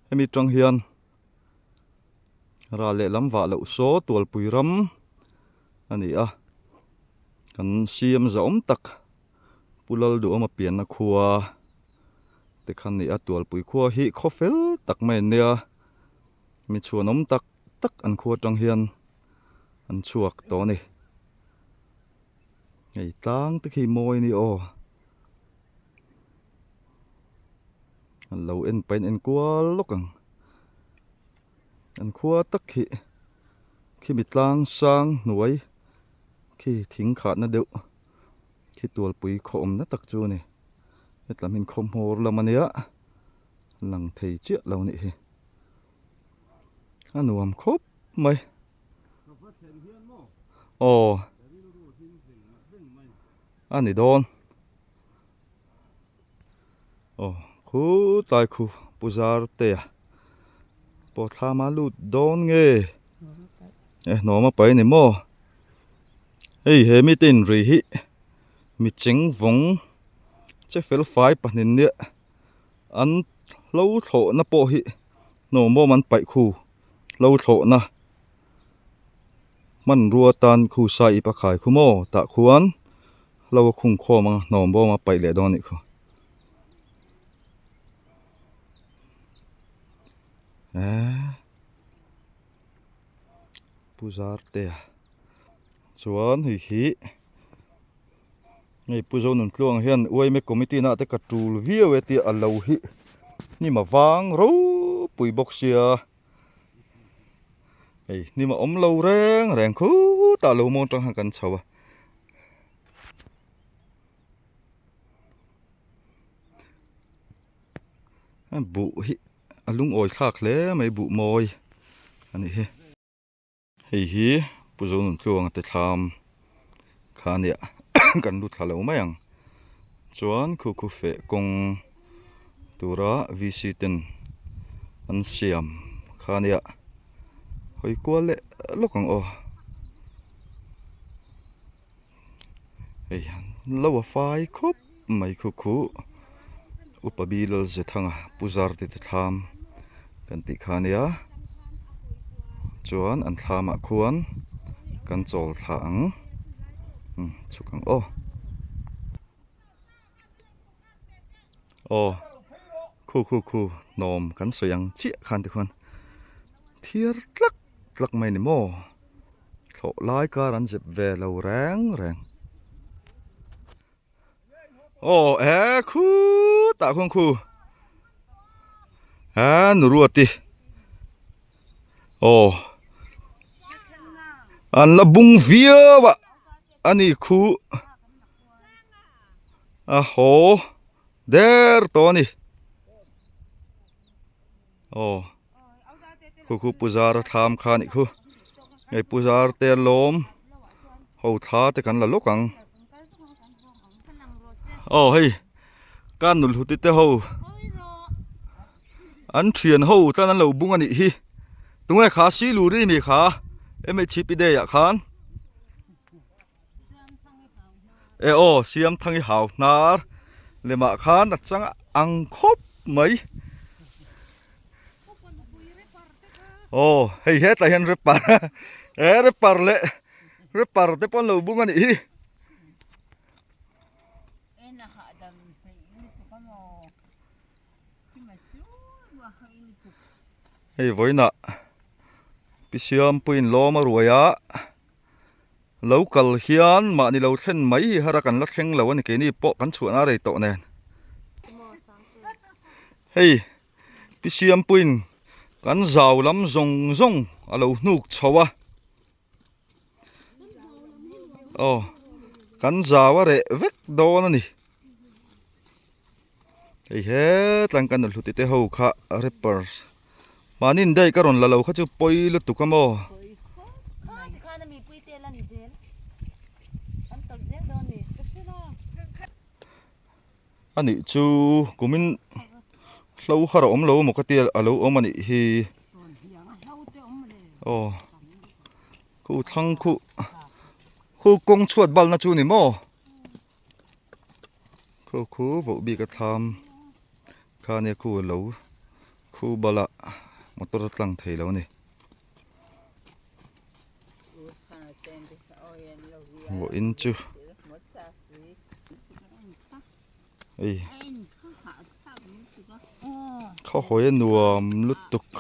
hemi tang hian ral leh lam vah loh saw tualpui ram a ni a kan siam zahawm tak Pu Lalduhawma pianna khua te kha a ni a tualpui khua hi khaw fel tak mai an nia mi chhuanawm tak tak an khua tang hian an chhuak tawh a ni. Hei tlang te khi mawi a ni aw lo en pahin en kual lawk ang an khua tak khi khimi tlang sang hnuai khi thing khahna deuh khi tualpui khaw awmna tak chu a ni hetlam hi khaw hmawr lam a nia lang thei chiah lo a nih hi a nuam khawp mai. Aw a ni dawn aw khutlai khu pu Zartea pawh thlam a lut dawn nge e hnawm a pai a ni maw hei he mite inri hi mi cheng vawng che fel fai pahnih nia an hlo thlawhna pawh hi hnawm bawm an paih khu hlo thlawhna. Hmanrua tan khu sai ip a khai khu maw tah khuan hlo a khung khawm ang a hnawm bawm a paih leh dawn a nih khu. Eee Pu Zartea chuan hei hi hei Pu Zonun Tluang hian uaime committee na te ka tul viau e tih a lo hi hnim a vang ropui bawk sia. Hei hnim a awm lo reng reng khutah lo mawn tang khan kan chho a. Buh hi a lungawi thlak hle mai buh mawi a nih hi. Hei hi Pu Zonun Tluanga te thlam kha a nia kan lut thla lo mai ang chuan khu khu feh kawng tura VC ten an siam kha a nia hawi kual leh lawk ang aw hei lo a fai khawp mai khu khu upa Bilal Zethanga Pu Zarte te thlam kan tih kha a nia chuan an thlamah khuan kan chawl thla ang umm chhuk ang aw. Aw khu khu khu hnawm kan sawi ang chiah khan tikhuan thiar tlak tlak mai a ni maw. Thlawh lai kar an zep ve lo reng reng. Aw he khutah khuan khu he Nuruati aw an la bung viau a ani khu a haw der tawh a ni aw khu khu pu zara thlam kha a nih khu hei pu zar te lawm ho thla te kan la lawk ang aw hei ka nulhut te ho an thian ho tlan an lo bung a nih hi tunge kha siluri mi kha mhp day ah khan. E aw Siamthangi hau hnar lemah khan a chang ang khawp mai. Aw hei hetlai hian rapper he rapper leh rapper te pawh an lo bung a nih hi. Hei vawiinah Pi Siampuiin lawm a ruai a. Lo kal hian mahni lo thlen mai hi har a kan la thleng lo a ni keini pawh kan chhuahna rei tawh nen. Hei Pi Siampuiin kan zau lam zawng zawng a lo hnuk chho a. Aw kan zau a reh vek dawn a ni. Hei hetlai kan hluti te ho kha rappers mahni in daih ka rawn la lo kha chu pawi lutuk a maw. A nih chu kumin hlo har a awm lo maw ka tia a lo awm a nih hi aw khu thlang khu khu kawng chhuat balna chu ni maw. Khaw khu voh bik a thlam kha nia khu a lo khu bala motor a tlang thei lo a ni. Vawiin chu hei khaw hawi a nuam lutuk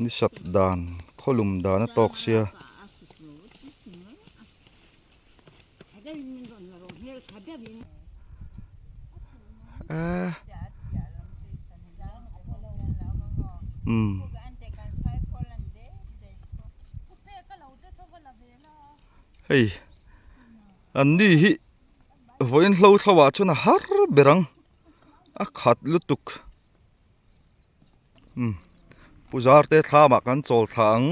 ni sat dan khaw lum dan a tawk sia. Hei an ni hi vawiin hlo thlo ah chuan a har ber ang a khat lutuk umm pu zar te thlam ah kan chawl thla ang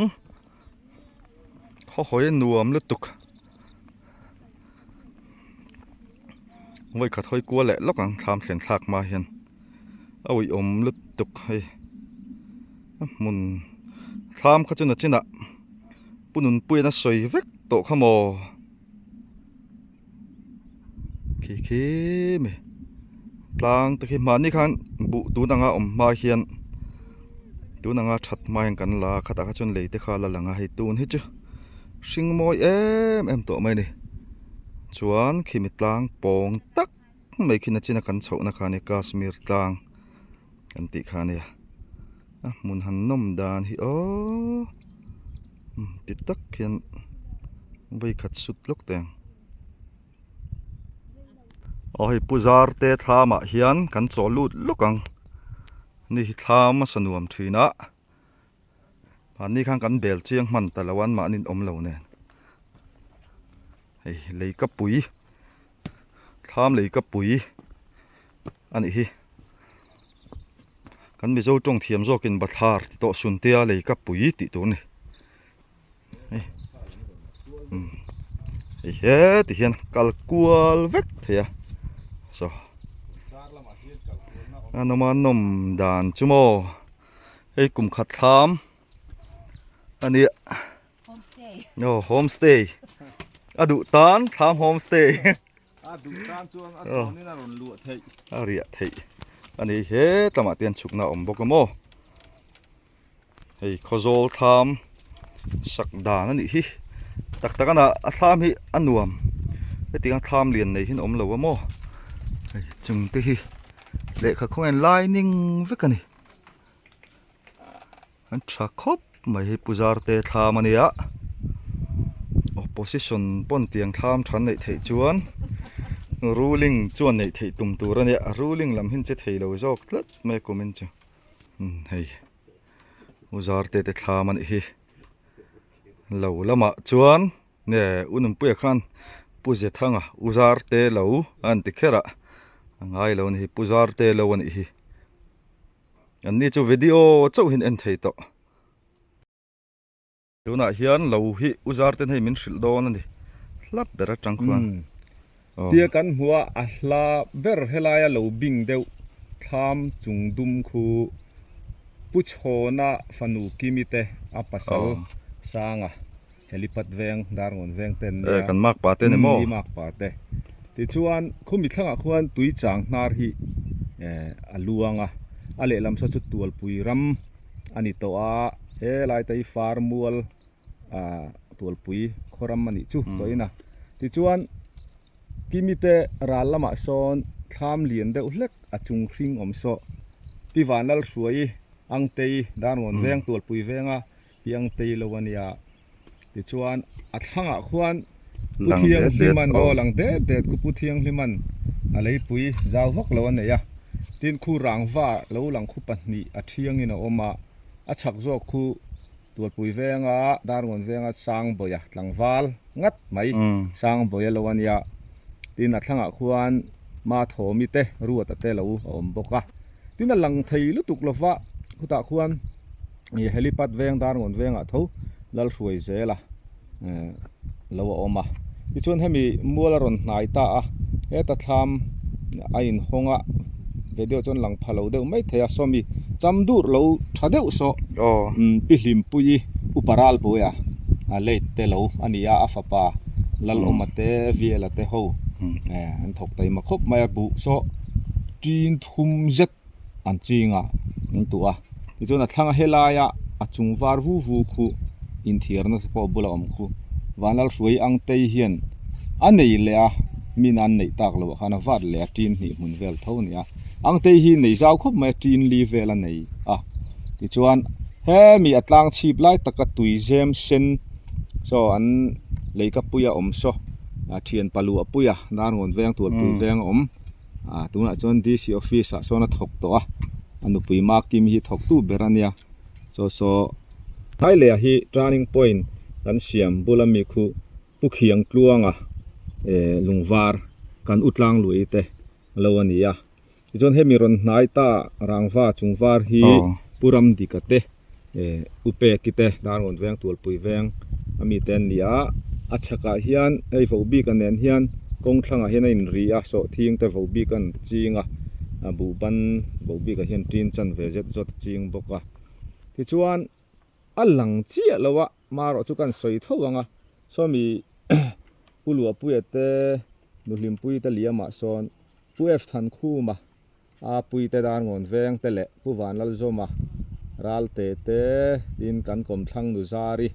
khaw hawi a nuam lutuk vawikhat hawi kual leh lawk ang thlam thlen thlak hma hian a uiawm lutuk hei a hmun thlam kha chu nachinah pu nunpuiin a sawi vek tawh kha maw. Khi khi mi tlang te khi mahni khan buh tun anga awm hma hian tun anga that hma hian kan la a khatah kha chuan lei te kha a la lang a hei tun hi chu hring mawi em em tawh mai a ni chuan khimi tlang pawng tak mai khi nachina kan chhohna kha a nia Kashmir tlang kan tih kha a nia a hmun han nawm dan hi aww ti tak hian vawi khat sut lawk teh ang aw hei pu zar te thlam ah hian kan chaw lut lawk ang ni hi thlam a sa nuam thin a mahni khan kan bel chiang hman ta lo a an mahni an awm lo nen hei lei ka pui thlam lei ka pui. A nih hi. Kan Mizo tawng thiam zawkin bathlar ti tawh Suntea lei ka pui tih tur a ni. Hei umm hei heti hian kal kual vek thei a saw a nawm a nawm dan chu maw hei kum khat thlam a nia. Aw homestay a duh tan thlam homestay. A duh tan chuan a tawnin a rawn luah theih. A riah theih a ni hetlama te hian chhukna a awm bawk a maw. Hei khawzawl thlam sak dan a nih hi. Tak tak ana a thlam hi a nuam. Hetiang a thlam lian nei hi an awm lo a maw. Hei chung te hi lehkha khawngain lining vek a ni. An tha khawp mai hei puzar te thlam a nia. Opposition pawn tiang thlam tha an neih theih chuan ruling chuan neih theih tum tur a nia, ruling lam hi an che thei lo zawk tlat mai a kumin chu. Umm hei u zarte te thlam a nih hi lo lamah chuan nge u Nunpuia khan Pu Zethanga u zarte lo a han ti kher a, a ngai lo a ni hi Pu zarte lo a nih hi. An ni chu video chauh hian en thei tawh. Tunah hian lo hi u Zarten hei min hrilh dawn a ni hlap ber atang khuan. Tia kan hmu a, a hla ber helaia lo bing deuh thlam chung dum khu Pu Chhawna fanu Kimi te a pasal Sanga Helipad veng Darngawn veng te an nia. Kan mak pa te ni maw? Umm i mak pa te. Tichuan khumi thlangah khuan tui chang hnar hi a luang a, a lehlam saw chu Tualpui ram a ni tawh a, he lai te hi far mual ah Tualpui khaw ram a nih chu tawhin a. Tichuan Kimi te ral lamah sawn thlam lian deuh hlek a chung hring awm saw Pi Vanlalhruaii Angtei Darngawn veng Tualpui venga Pi Angtei lo a nia. Tichuan a thlangah khuan Pu Thianghliman aw lang det det khu Pu Thianghliman a leipui zau vak lo a nei a, tin khu rangva lo lang khu pahnih a thiangin a awm a, a chhak zawk khu Tualpui venga Darngawn venga Sangbawia tlangval ngat mai Sangbawia lo a nia, tin a thlangah khuan Mathawmi te Ruata te lo a awm bawk a, tin a lang thei lutuk lova khutah khuan. Ih helipad veng Darngawn vengah tho Lalhruai zela lo a awm a, tichuan hemi mual a rawn hnai ta a, heta thlam a inhawng a video chuan lang pha lo deuh mai thei a, sawmi cham dur lo tha deuh saw pi Hlimpuii upa Ralbuaia late te lo a ni a, a fapa Lalawma te Viela te ho an thawk taima khawp mai a, buh saw tin thum zet. an ching a an tuh a tichuan a thlang a helaia a chung var vu vu khu inthiarna te pawh a bula awm khu Vanlalhruai ang tei hian a nei leh a min an neih tak loh ah khan a vat leh a tin hnih hmun vel tho a ni a ang tei hi nei zau khawp mai a tin li vel a nei a tichuan hemi a tlang chhip lai taka tui zem sen saw an leikapuia awm saw a thian paluah puia Darngawn veng Tualpui veng a awm. Ah tunah chuan D_C office ah sawn a thawk tawh a a nupui Makim hi thawk tu ber a nia chaw saw hnai leh ah hi turning point kan siam bula mi khu Pu Khiang Tluanga eh lungvar kan u tlang lui te lo a ni a tichuan hemi rawn hnai ta rangva chung var hi Pu Ramdika te. Eh u peki te Darngawn veng Tualpui veng a mi te an ni a, a chhakah hian hei vo bik a nen hian kawng thlangah hian a inri a, sawhthing te vo bik an ching a, a buhban vo bikah hian tin chan ve zet zawt a ching bawk a. Tichuan a lang chiah lo a, marawh chu kan sawi tho ang a, sawmi Pu Luahpuia te Nuhlimpuii te liamah sawn Pu F Thankhuma A puite Darngawn veng te leh Pu Vanlalzawma Ralte te tin kan kawmthlang nu Zari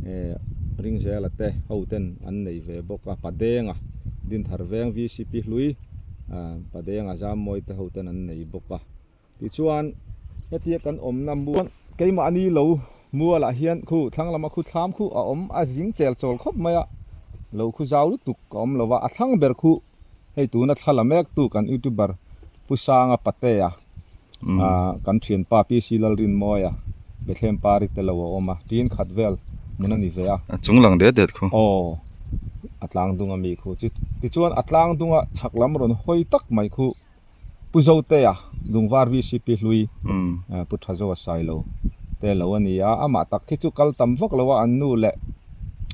eh Ringzela te ho ten an nei ve bawk a, Padenga Dinthar veng VCP hlui ah Padenga Zammawi te ho ten an nei bawk a. Tichuan hetia kan awmna mual keimahni lo mualah hian khu thlang lama khu thlam khu a awm a zing chel chawl khawp mai a, lo khu zau lutuk a awm lo va, a thlang ber khu Hei tuna thla la mek tu kan youtuber Pu Sanga Patea kan thianpa PC Lalrinmawia Bethlehem Pari te lo a awm a, tin khat vel hmun a ni ve a. A chung lang det det khu. Aw, a tlang dung a mi khu. Tichuan a tlang dunga chhak lam rawn hawi tak mai khu Pu Zotea Lungvar VCP hlui Pu Thazoa Sailo te lo a ni a, amah tak khi chu kal tam vak lo a, an nu leh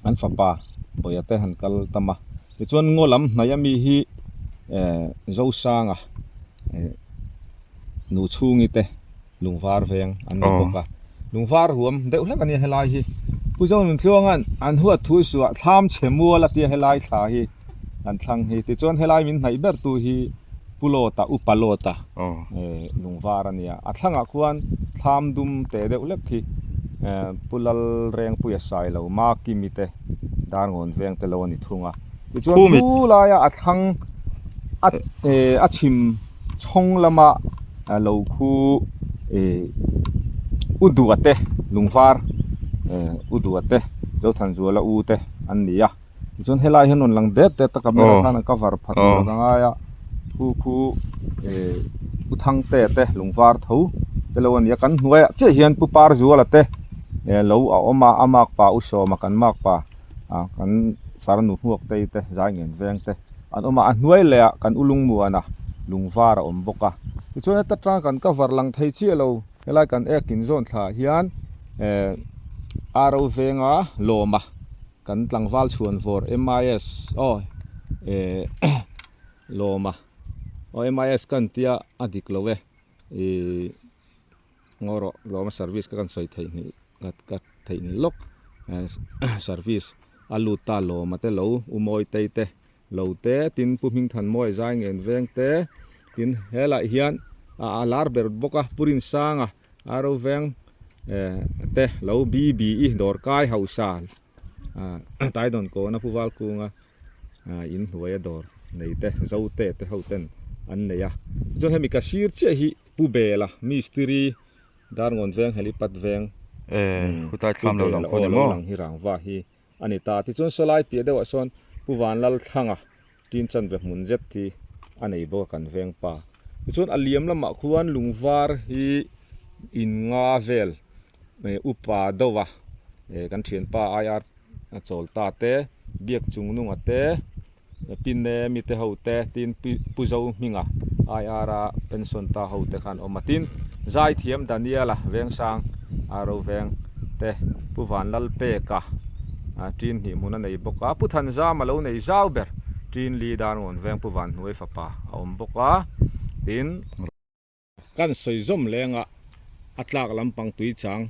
an fapa Bawia te han kal tam a. Tichuan ngaw lam hnaih ami hi eh Zosanga eh nu chhungi te lungvar veng an ni bawk a, lungvar ruam deuh hlek a nia helai hi. Pu Zonuntluanga'n an huat thu suah thlam chhe mual a tia helai thla hi an thlang hi. Tichuan helai min hnaih ber tu hi Pu Lawta, Upa Lawta eh lungvar a nia. A thlangah khuan thlam dum teh deuh hlek hi eh Pu Lalrengpuia Sailo Makimi te Darngawn veng te lo a ni thung a. Tichuan thu laia a thlang a eh a chhim chhawng lama lo khu eh u duh te lungvar eh u duh te Zothanzuala u te. an ni a tichuan helai hian rawn lang det det a camera khan a cover pha tur a ngai a khu khu eh pu Thangte te lungvar tho te lo a ni a kan hnuaiah chiah hian pu Parzuala te eh lo a awm a a makpa u Sawma kan makpa ah kan farnu hmuak tei te zai ngen veng te an awm a a hnuai leh ah kan u Lungmuana lungvar a awm bawk a tichuan heta tang kan cover lang thei chiah lo helai kan ek in zawn thla ah hian eh aro venga lawma kan tlangval chhuan vawr M_I_S aw eh lawma aw M_I_S ka an tia a dik lo e ihh. Ngaw rawh lawma service ka kan sawi theih hnih ka theih hnih lawk service a lut ta lawma te lo u mawi tei te lo te tin pu hming than mawi zai ngen veng te tin helaiah hian a lar ber bawk a pu rinsanga aro veng te lo B_B i dawr kai hausa taidawn kawna pu valkunga in hnuaia dawr nei te zote te ho ten an nei a chuan hemi ka sir chiah hi. Pu Bela, Mistiri, Darngawn veng, Helipad veng, Pu Bela aw lo lang hi rangva hi a ni ta. Tichuan sawlai piah deuhah sawn Pu Vanlalthlanga tin chanve hmun zet hi a nei bawk a kan veng pa. Tichuan a liam lamah khuan lungvar hi in nga vel upa deuha kan thianpa IR Chawlta te, Biakchungnunga te, Pine mite ho te tin Pu Zo hminga IR a pension ta ho te khan awm a tin Zaithiam Daniel-a Vengsang ro veng te Pu Vanlalpeka tin hnih hmun a nei bawk a Pu Thanzama lo nei zau ber tin Li Darngawn veng Pu Vanhnuai fapa a awm bawk a tin Kan sawi zawm lenga a tlak lampang tuichang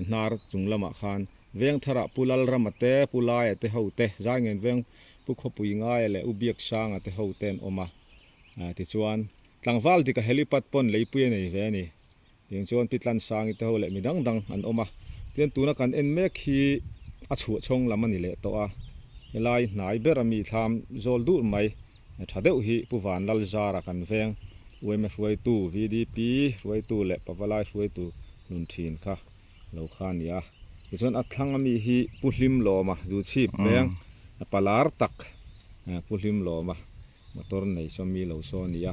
hnar chung lamah khan Vengtharah Pu Lalrama te, Pu Laia te ho te, Zaingen Veng Pu Khawpui Ngaia leh U Biaksanga te ho te an awm a. Tichuan, tlangval dika helipad pawn leipui a nei ve a ni. Tiang chuan Pi Tlansangi te ho leh mi dang dang an awm a. Tian tuna kan en mek hi a chhuahchhawng lam a ni leh tawh a. Helai hnai ber a mi thlam zawl dur mai Tha deuh hi Pu Vanlalzara kan veng UMA hruaitu, VDP hruaitu leh Pavalai hruaitu hlun thin kha lo kha a ni a. Tichuan a thlang ami hi Pu Hlimlawma Zuchhip veng palar tak Pu Hlimlawma motor nei sawmi lo saw a ni a.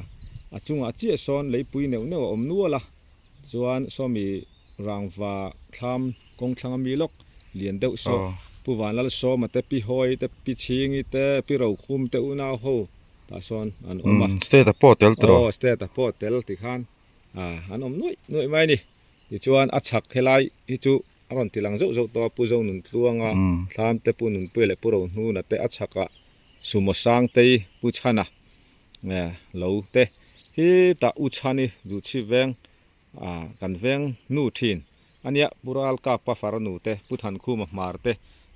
A chungah chiah sawn leipui neuh neuh a awm nual a. Chuan sawmi rangva thlam kawng thlang ami lawk lian deuh saw Pu Vanlalsawma te Pi Hawi te Pi Chhingi te Pi Rokhum te unau ho tah sawn an awm a. State a pawh tel tawh. Aw state a pawh tel ti khan an awm nuaih nuaih mai a ni. Tichuan a chhak helai hi chu a rawn ti lang zauh zauh tawh a Pu Zonuntluanga thlam te Pu Nunpuia leh Pu Rohnuna te a chhakah Sumo Sangtei Pu Chhana nge lo te hi tah u chhani duhchhip veng ah kan veng nu thin ania pu Ralkapa farnu te pu Thankhuma hmar te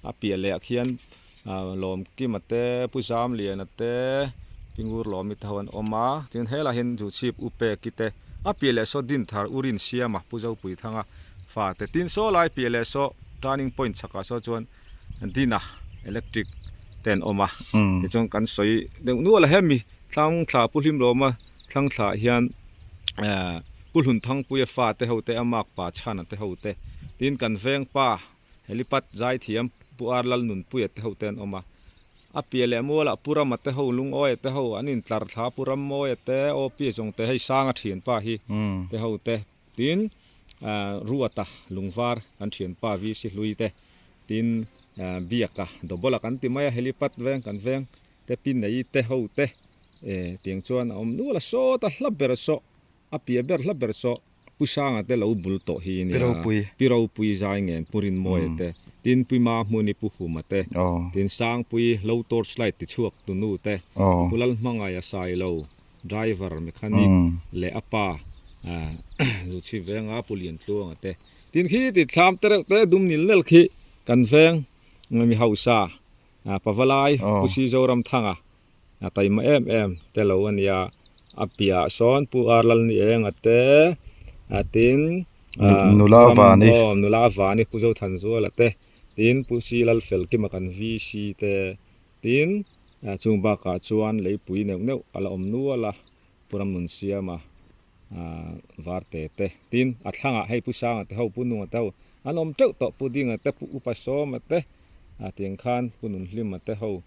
a piah leh ah khian ah Lawmkima te pu Zamliana te pi Ngurlawmi te ho an awm a tin helaiah hian duhchhip u Peki te a piah leh saw Dinthar u Rinsiama pu Zopuithanga fa te tin saw lai piah leh saw turning point chhakah saw chuan Dina electric te an awm a tichuan kan sawi deuh nual a hemi thlang thla pu hlim lawma thlang thla ah hian ehh pu hlun thangpuia fa te ho te a mark pa chhana te ho te tin kan veng pa helipad zaithiam pu ar lal nunpuia te ho te an awm a a piah leh mualah pu rama te ho lungawia te ho an intlar thla pu rammawia te aw pi zawng te hei sanga thianpa hi te ho te. Tin, Ruata lungvar kan thianpa VC hlui te, tin Biaka Dobola kan ti mai a, helipad veng kan veng te pi nei te ho te tiang chuan a awm nual a, sawt a hla ber saw, a piah ber hla ber saw Pu Sanga te lo bul tawh hi nia, Pi Ropui zai ngen Pu Rinmawia te, tin Pi Mahmuni Pu Huma te, tin Sangpui lo torch light ti chhuak tunu te, Pu Lalhmangaia Sailo. Driver mechanic leh a pa Zuchhip venga Pu Liantluanga te tin khi ti thlam te reuh te dum nil nel khi kan veng mi hausa Pavalai Pu Si Zoramthanga taima em em te lo a nia a piahah sawn Pu Ar Lalnienga te tin Nula Vani Nula Vani Pu Zothanzuala te tin Pu Si Lalfelkima kan VC te Tin, chung bakah chuan leipui neuh neuh a la awm nual a, Pu Ramnunsiama var te te. Tin, a thlangah hei Pu Sanga te ho, Pu Nunga te ho an awm teuh tawh, Pu Dinga te, Pu Upa Sawma te. A tiang khan Pu Nunhlima te ho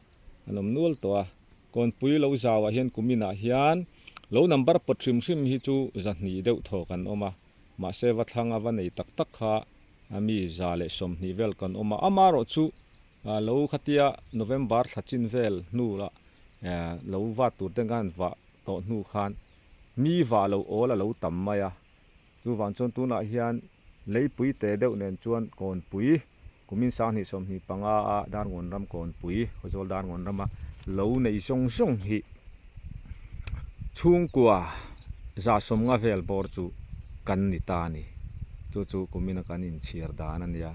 an awm nual tawh a. Kawnpui lo zauah hian kuminah hian lo number pawt hrim hrim hi chu zahnih deuh thaw kan awm a. Mahse va thlang a va nei tak tak kha mi 120 vel kan awm a. Amaherawhchu lo khatia November thla chin vel hnu lah lo vat tur te khan vah tawh hnu khan mi vah lo awl a lo tam mai a. Chuvang chuan tunah hian leipui te deuh nen chuan kawnpui kumin 2025 a Darngawn ram kawnpui Khawzawl Darngawn rama lo nei zawng zawng hi chhungkua 150 vel bawr chu kan ni ta a ni. Chu chu kumina kan inchhiar dan a nia.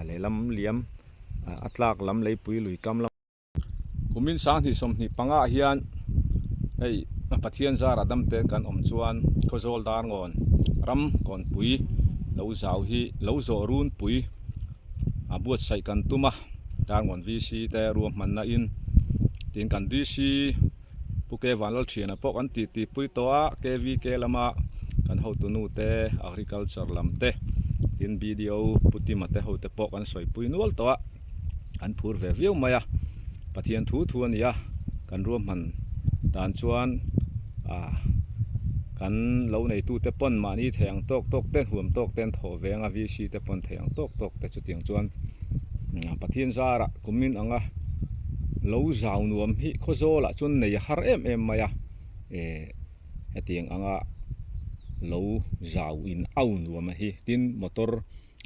Lehlam liam a tlak lam leipui lui kam lam. Kumin 2025 ah hian hei Pathian zara dam te kan awm chuan Khawzawl Darngawn ram kawnpui lo zau hi lo zawh runpui a buatsaih kan tum a, Darngawn VC te ruahmanna in tin kan VC Pu K Vanlalthiana pawh kan titi pui tawh a, KVK lama kan hotunu te Agriculture lam te tin BDO Pu Tima te ho te pawh kan sawipui nual tawh a. an phur ve viau mai a, Pathian thu thu a ni a, kan ruahman dan chuan ah kan lo neitute pawn mahni thei ang tawk tawk te huam tawk te an thawh ve ang a, VC te pawn thei ang tawk tawk te chutiang chuan Pathian zarah kumin anga lo zau nuam hi Khawzawlah chuan nei a har em em mai a, eh hetiang anga lo zau in au nuam a hi tin motor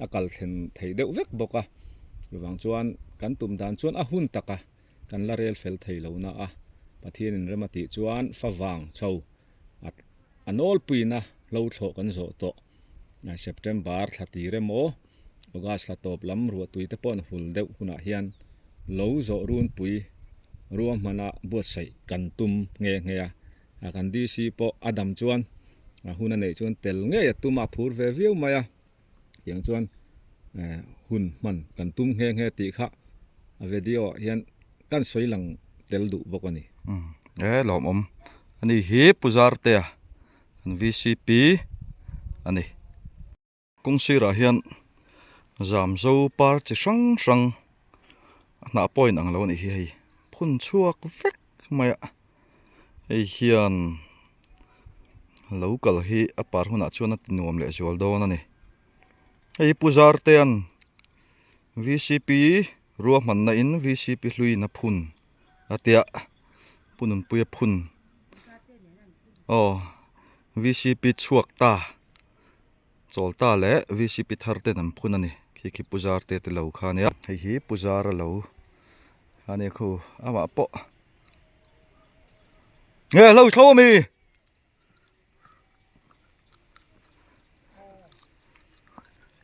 a kal thlen thei deuh vek bawk a. Chuvang chuan kan tum dan chuan a hun taka kan la rel fel thei lo na a, Pathianin rem a tih chuan favang chho a nawlpuina hlo thlawh kan zawh tawh. September thla tir emaw August thla tawp lam ruahtui te pawh an hul deuh hunah hian lo zawh runpui ruahmana buatsaih kan tum nghe nghe a. Kan DC pawh a dam chuan a hun a neih chuan tel ngei a tum a, a phur ve viau mai a. Tiang chuan hun hman kan tum nghe nghe tih kha a video ah hian kan sawi lang tel duh bawk a ni. E lawmawm a ni hi Pu Zartea kan VCP a ni. Kawng sirah hian Zamzo par chi hrang hrang a hnah pawh in ang lo a nih hi hei phun chhuak vek mai a hei hian lo kal hi a par hunah chuan a ti nuam leh zual dawn a ni hei Pu Zartea'n V_C_P ruahmanna in V_C_P hluiin a phun a tia Pu Nunpuia phun aw V_C_P chhuak ta chawl ta leh V_C_P thar ten an phun a ni khi khi Pu Zartea te lo kha a nia hei hi Pu Zara lo a ni khu amah pawh nge hlo thlo ami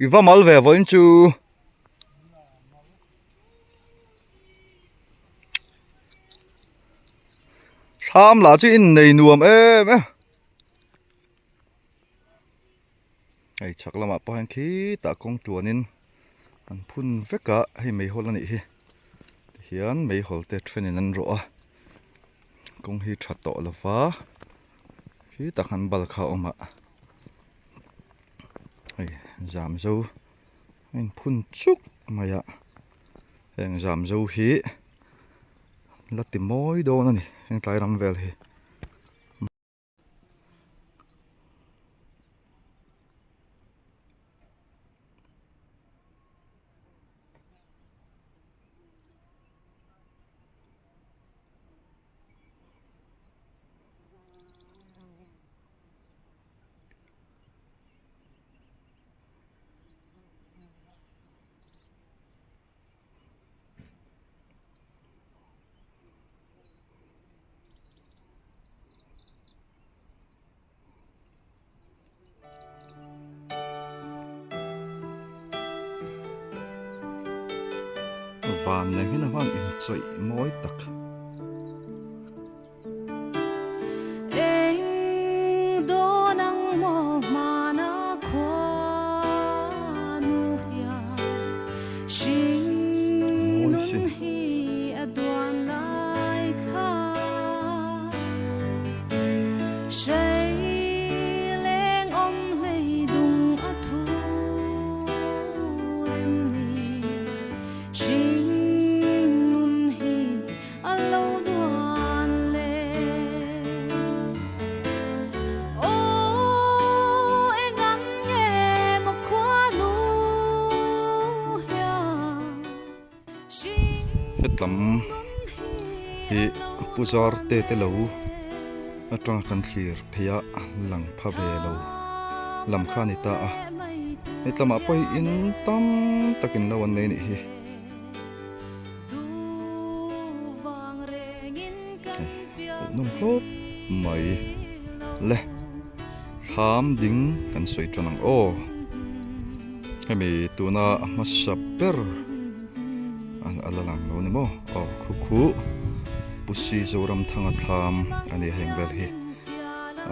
i va mal ve vawiin chu thlam lah chu innei nuam em em. Hei chhak lamah pawh hian khitah kawng tluanin an phun vek a hei meihawl a nih hi tihian meihawl te thenin an rawh a kawng hi tha tawh lo va khitah khan bal kha a awm a hei zam zo a inphun chuk mai a heng zam zo hi la ti mawi dawn a ni heng tlai ram vel hi. Van nen hian a van inchawih mawi tak. Mawi sin. Hetlam hi pu zar te te lo atanga kan thlir phei a lang pha ve lo lam kha a ni ta a hetlamah pawh hi in tam takin lo an nei a nih hi. Hmuhnawm khawp mai le thlam ding kan sawi tan ang aw hemi tuna a hmasa ber a la lang lo ni maw aw khu khu Pu Si Zoramthanga thlam a ni heng vel hi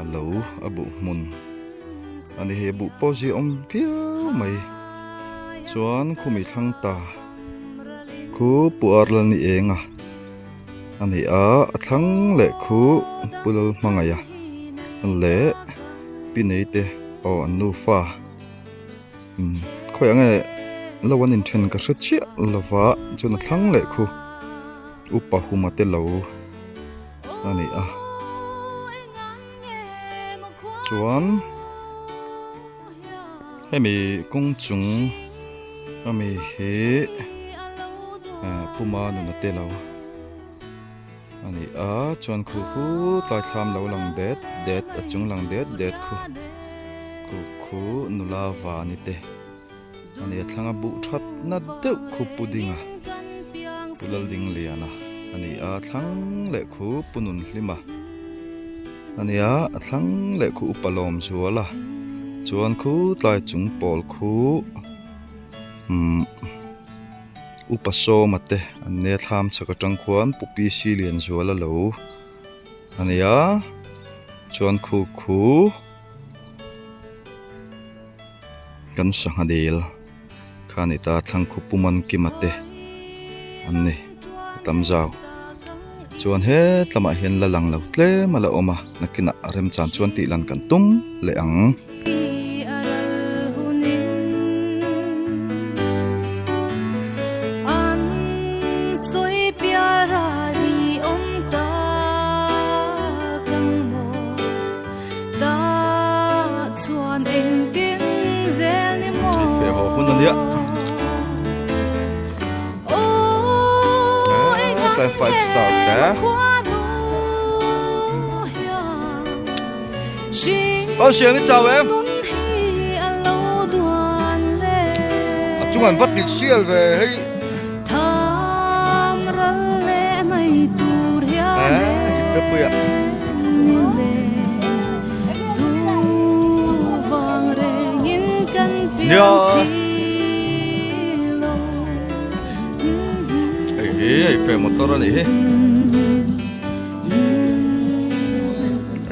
a lo a buh hmun a ni hei a buh pawh zia awm viau mai chuan khumi thlang ta khu Pu Arlani Enga. A ni a, a thlang leh khu Pu Lalhmangaih a leh Pi Neite aw an nufa umm khawiah nge lo an inthen ka hre chiah lova chuan a thlang leh khu Upa Huma te lo a ni a chuan hemi kawng chung ami hi Puma nuna te lo a ni a chuan khu khu tlai thlam lo lang det det a chung lang det det khu khu khu nula vani te. A ni a thlang a buh that na deuh khu pu ding a pu lalding lian a a ni a thlang leh khu pu nun hlim a a ni a a thlang leh khu upa lawm zual a chuan khu tlai chung pawl khu umm upa sawma te an nia thlam chhak atang khuan pu P C Lianzuala lo a ni a chuan khu khu. Kan sangha dil kha a ni ta thlang khaw pum an kima te an ni a tam zau chuan hetlamah hian la lang lo tlem a la awm a nakinah remchan chuan tih lan kan tum leh ang. Hei haw hun a nia tlai five star te Con siam i chau em a chung an va ti sial ve hei Nia hei hi hei fe motor a nih hi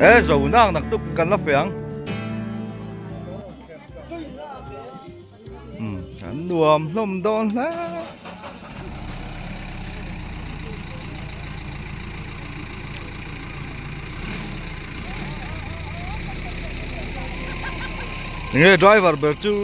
e zo nak nak tuk kan la fe ang umm an nuam hlawm dawn hle. Enge driver ber chu.